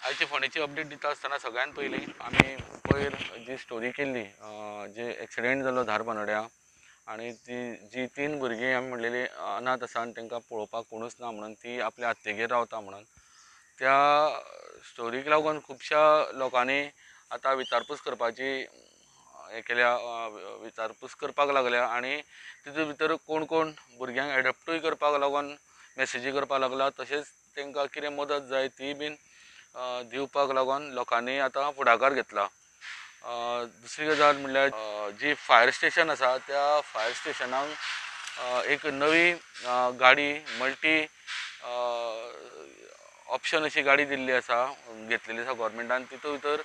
आयची फोंडेची अपडेट दिता आसतना सगळ्यान पयलीं आमी पयर जी स्टोरी केल्ली, जे एक्सिडेंट जालो धारबांदोड्या आनी ती जी 3 भुरगीं आमी म्हणलेली अनाथ आसा आनी तांकां पळोवपाक कोणूच ना म्हणून ती आपल्या आत्तेगेर रावता म्हणून, त्या स्टोरीक लागून खुबश्या लोकांनी आतां विचारपूस करपाची हें केल्या, विचारपूस करपाक लागल्या आनी तितून भितर कोण कोण भुरग्यांक एडॉप्टूय करपाक लागून मॅसेजी करपाक लागला, तशेंच तांकां कितें मदत जाय ती बीन दिवपाक लागून लोकांनी आतां फुडाकार घेतला. दुसरी गजाल म्हणल्यार जी फायर स्टेशन आसा त्या फायर स्टेशनाक एक नवी गाडी, मल्टी ऑप्शन अशी गाडी दिल्ली आसा, घेतलेली आसा गव्हर्मेंटान. तितून भितर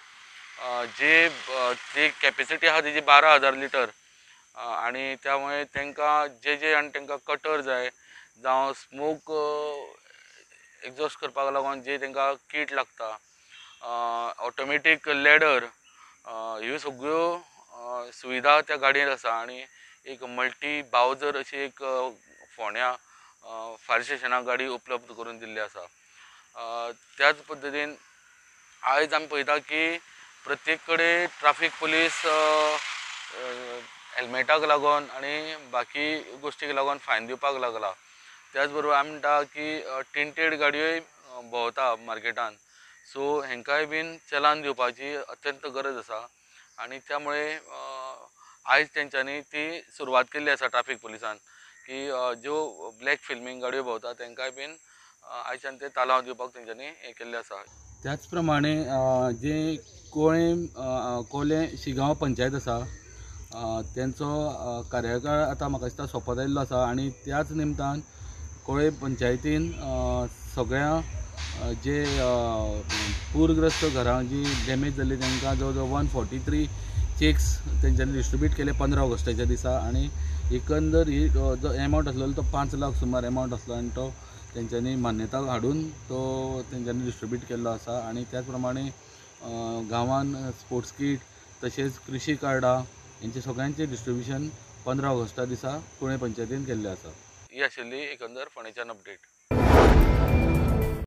जे जी कॅपेसिटी आसा तेजी 12,000 लिटर आनी त्यामुळे तांकां जे जे आनी तांकां कटर जाय जावं स्मोक एग्जॉस्ट करपाक लागून जे तांकां कीट लागता, ऑटोमॅटीक लॅडर, ह्यो सगळ्यो सुविधा त्या गाडयेन आसा. आनी एक मल्टी बावजर अशी एक फोंड्या फायर स्टेशनाक गाडी उपलब्ध करून दिल्ली आसा. त्याच पद्दतीन आयज आमी पळयता की प्रत्येक कडेन ट्राफीक पुलीस हेल्मेटाक लागून आनी बाकी गोश्टीक लागून फायन दिवपाक लागला. त्याच बरोबर आमी म्हणटा की टिंटेड गाडयोय भोंवता मार्केटान, सो हेंकाय बीन चलान दिवपाची अत्यंत गरज आसा आनी त्यामुळे आयज तेंच्यांनी ती सुरवात केल्ली आसा ट्राफीक पुलिसान की ज्यो ब्लॅक फिल्मींग गाडयो भोंवता तेंकाय बीन आयच्यान ते तालांव दिवपाक तेंच्यांनी हें केल्लें आसा. त्याच प्रमाणे जे कोळें शिगांव पंचायत आसा तेंचो कार्यकाळ आतां म्हाका दिसता सोंपत आयिल्लो आसा आनी त्याच निमतान कोळे पंचायतीन सगळ्या जे पूरग्रस्त घरां जी डॅमेज जाल्ली तांकां जवळ जवळ 143 चॅक्स तेंच्यांनी डिस्ट्रिब्यूट केले 15 ऑगस्टाच्या दिसा आनी एकंदर ही जो एमावंट आसलेलो तो 5 लाख सुमार एमावंट आसलो आनी तो तेंच्यांनी मान्यता हाडून तो तेंच्यांनी डिस्ट्रिब्यूट केल्लो आसा. आनी त्याच प्रमाणे गांवान स्पोर्ट्स कीट तशेंच कृशी कार्डां हेंचे सगळ्यांचें डिस्ट्रिब्युशन 15 ऑगस्टा दिसा कुळे पंचायतीन केल्लें आसा. ही आशिल्ली एकंदर फोंडेच्यान अपडेट.